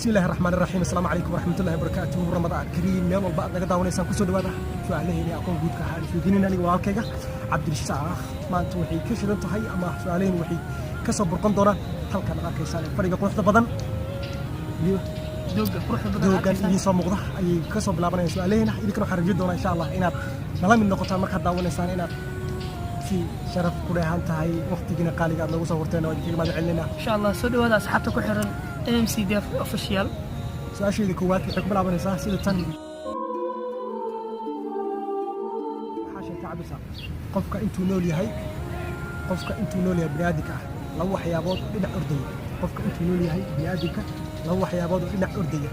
Bismillahi raxmaan raxiim. Asalaamu calaykum waraxmatullahi wabarakaatuhu. Ramadaan kariim. Meel walba aad naga daawanaysaan, kusoo dhawaada su-aalaheeni aqoon guudka ahaan isweydiinin aniga walaalkayga Cabdirisaaq. Maanta waxay ka shidan tahay ama su-aalaheeni waxay ka soo burqan doonaan halkan aad arkaysaan ee fadhiga quruxda badan weliba Dooga quruxda badan. Doogan idiin soo muuqda ayay ka soo bilaabanayaan su-aalaheena. Idinkana waxaan rajayn doonaa, insha Allah, inaad nala mid noqotaan markaad daawanaysaan, inaad si sharaf ku dheehan tahay waqtigiina qaaliga aad noogu soo hurteen oo idinkaga mahad celinayna. Insha Allah, soo dhawaada asxaabta ku xiran MMC Dev Official. Su-aasheeda koowaad waxay ku bilaabanaysaa sida tan: waxaa sheegtay, Cabdisaaq, qofka intuu nool yahay, qofka intuu nool yahay bini'aadinka ah, laba waxyaabood oo dhinac ordaya. Qofka intuu nool yahay bini'aadinka, laba waxyaabood oo dhinac ordaya.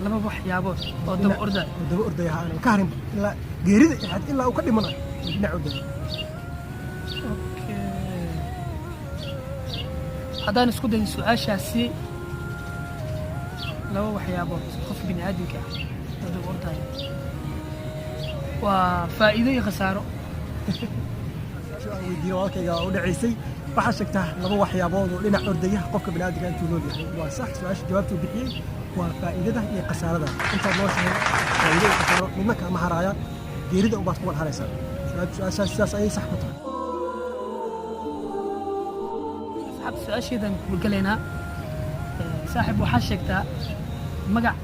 Laba waxyaabood oo daba ordaya. Oo daba ordaya, ha aanan ka harin ilaa geerida, ilaa uu ka dhimanayo oo dhinac ordaya. Okay. Haddaan isku dayo su-aashaasi, laba waxyaabood qof bini aadamka ah oo daba ordaya waa faa'iido iyo khasaaro. Su-aasha aan weydiiyey walaalkayga oo u dhacaysay, waxaa sheegtaa laba waxyaabood oo dhinac ordaya qofka bini'aadinka intuu nool yahay, waa sax. Su-aasha jawaabtuu bixiyey waa faa'iidada iyo khasaarada. Intaad nooshahay faa'iido iyo khasaaro midna kaama haraayaan, geerida ubaad ku wad haraysaa. Su-aashaas sidaas ayay sax ku tahay. Asxaabta, su-aasheedaan galaynaa. Saaxiib, waxaa sheegtaa magac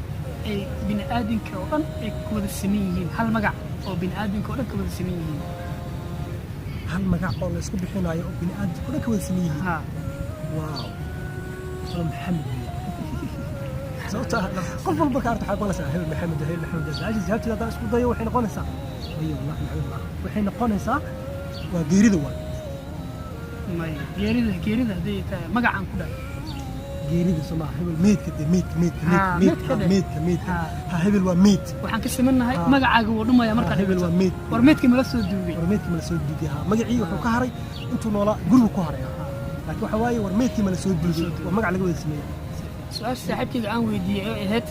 ay bini aadamka oo dhan ay ku wada siman yihiin, hal magac oo bini aadamka oo dhan ka wada siman yihiin. Hal magac oo la isku bixinayo oo bini'aadamka o dhan ka wada siman yihiin? Ha. Wow, waa Maxamed weeye. Sababta ah qof walba ka arta waxaa maqlaysaa hebel Maxamed, hebel Maxamed. Su-aasha jawaabteeda haddaan isku dayo waxay noqonaysaa, maya wallahi, Maxamed maaha, waxay noqonaysaa waa geerida waay. May, geerida, geerida hadday tahay magacaan ku dhahay. Geerida soo maaha hebel meydka de, meydka, meydka. Ha, meydka. Meydka de. Meydka, meydka. Ha. Ha, hebel waa meyd. Waxaan ka simannahay Ha. Magacaaga wuu dhumaya markaa Ha, hebel dhimato. Waa meyd. War meydkii mala soo duugay. War meydkii mala soo duugay. Ha, magacii wuxuu ka haray intuu noolaa, gurigu ku haray. Laakiin waxa waaye war meydkii mala soo duugay waa magac laga wada sameeyey. Su-aasha saaxiibkayga aan weydiiyey ee ahayd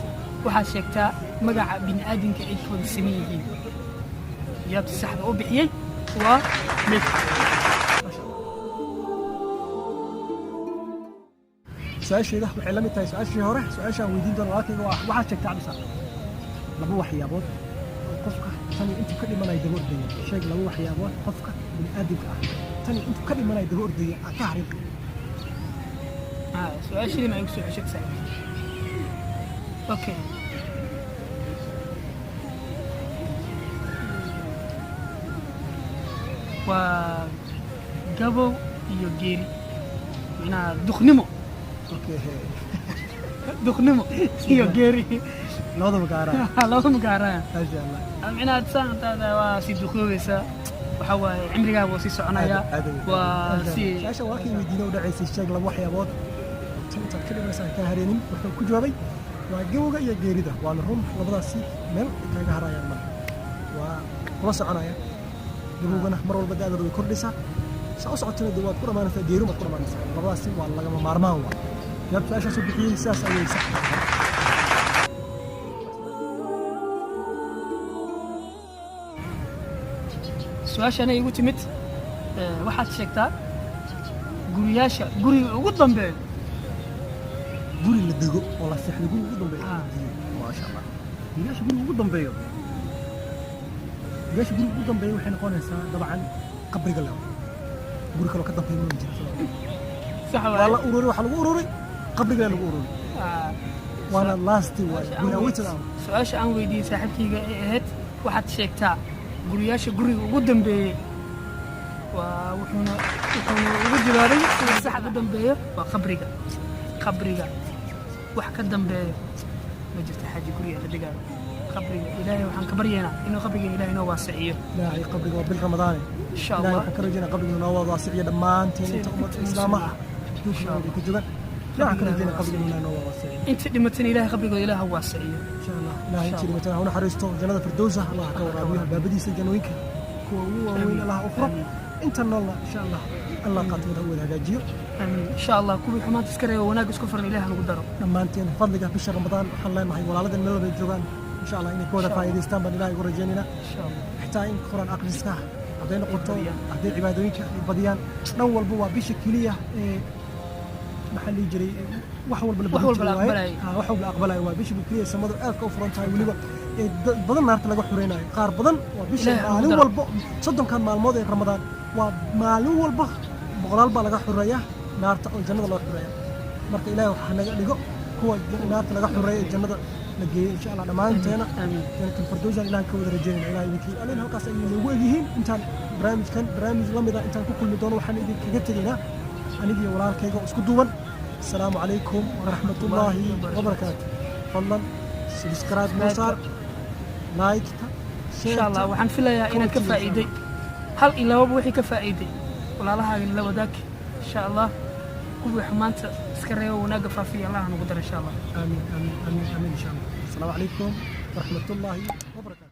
waxaad sheegtaa magaca bini aadamka ay ka wada siman yihiin, jawaabta saxda u bixiyey waa meydka. Masha Allah. Su-aasheeda waxay la mid tahay su-aashii hore. Su-aasha aan weydiin doono walaalkayga waa: waxaad sheegtaa, Cabdisa, laba waxyaabood oo qofka tani intuu ka dhimanayo daba ordaya. Sheeg laba waxyaabood qofka bini'aadamka ah tani intuu ka dhimanayo daba ordaya, aan ka harin. Ah, su-aashadii ma igu soo ceshad, saaxiib? Okay, waa gabow iyo geeri, micnaha duqnimo. Okay. Duqnimo iyo geeri. Labadaba gaaraan. Laba magaaraan. Maasha Allah. Micnaha saan taada waa sii duqoobaysaa, waxaa waaye cimrigaaga waa sii soconaya. Aad, aad. Waa sii Su-aasha walaalkay weydiina u dhacaysay sheeg laba waxyaabood tan intaad ka dhimanaysa aan kaa hareenin, wuxuu ku jawaabay waa gabowga iyo geerida. Waana run, labadaasi meel ay kaaga harayaan male, waa kula soconaya. Gabowgana mar walba da'dooda way kordhaysaa, saa u socotana de waad ku dhamaanaysaa, geeri baad ku dhamaanaysaa. Labadaasi waa lagama maarmaan. Waa jawaab su-aashaas u bixiyey, sidaas ayay sax ku tahay. Su-aasha anay igu timid, waxaad sheegtaa guriyaasha guriga ugu dambeeyo. Guri la dego oo la seexdo, guriga ugu dambeeyo. Ah. Maasha Allah. Guriyaasha guriga ugu dambeeyo, guriyaasha guriga ugu dambeeyo waxay noqonaysaa dabcan qabriga lew. Guri kaloo ka dambeeyo ma jiro. Sax. Waa la Waaye. ururay, waxaa lagu ururay qabriga lagu ururay. Waana last waay guri aweytada ah. Su-aasha aan weydiiyey saaxiibkayga ee ahayd waxaad sheegtaa guriyaasha guriga ugu dambeeyey, waa wuxuuna ugu jawaabay sida saxa u dambeeyo waa qabriga. Qabriga wax ka dambeeyo ma jirto, xaaji. Guriga la degaayo qabriga, Ilaahay waxaan ka baryaynaa inuu qabriga Ilaahay inoo waasiciyo. Ilaahay qabriga, waa bil Ramadaane. Insha Ilaahay Allah. waxaan ka rajaynaa qabriga inuu noo wada waasiciyo dhammaanteen, inta ummadda islaamaha adduunka meel ay ku joogaan. Ilaahay waxaan ka rajaynaa qabriga inuu Ilaahay noo wada waasiciyo. Inta dhimatana Ilaahay qabrigooda Ilaah ha waasiciyo. Insha Allah, Ilaahay intii dhimatana ha u naxariisto, jannada firdowsa Allah ha ka waraabiyo, albaabadiisa jannooyinka kuwa ugu waaweyn Allah u furo. Inta noolna, insha Allah, Allah qaatimada ha u wada hagaajiyo. Aamiin, insha Allah. Kuwii xumaanta iska reeba, wanaag isku furan, Ilaah ha nagu daro. Dhammaanteen fadliga bisha Ramadaan waxaan leenahay walaaladan meel walba ay joogaan, insha Allah, inay ka wada Insha Allah. faa'iidaystaan baan Ilaahay ugu rajaynaynaa. Insha Allah. Xitaa in Quraan akhriska hadday noqoto, Badiyaan. hadday cibaadooyinka ay badiyaan, dhan walba waa bisha keliya ee Maxaa la dhihi jiray, wax walba la Wax walba la badin jiray waaye. aqbalayay. Ah, wax walba la aqbalayo waa bishii keliya samadu aadka u furan tahay, weliba ee dad badan naarta laga xureynayo, qaar badan waa bisha Ilaahay ha maalin ugu daro. walba 30-kan maalmood ee Ramadaan waa maalin walba boqolaal baa laga xureeya naarta oo jannada loo xureeya. Marka Ilaahay waxaa naga dhigo kuwa naarta laga xureeya ee jannada la geeyo, insha Allah, dhammaanteena. Aamiin. Jannatul Firdawsaan Ilaah ka wada rajeynayna, Ilaah idinkii alin. Halkaas ayay noogu egyihiin. Intaan barnaamijkan barnaamij la mid ah intaan ku kulmi doono, waxaan idinkaga tegaynaa anigii walaalkayga oo isku duuban: asalaamu calaykum waraxmatullaahi wabarakaatu. Fadlan subscribe noo saar, like-ta. Insha Allah, waxaan filayaa inaad ka faa'iiday hal iyo lababa. Wixii ka faa'iiday walaalahaagana la wadaag, insha Allah. Kuwii xumaanta iska reebo, wanaagga faafiya, Allah nagu daro, insha Allah. Aamiin, aamiin, aamiin, aamiin, insha Allah. Asalaamu calaykum waraxmatullaahi wabarakaatu.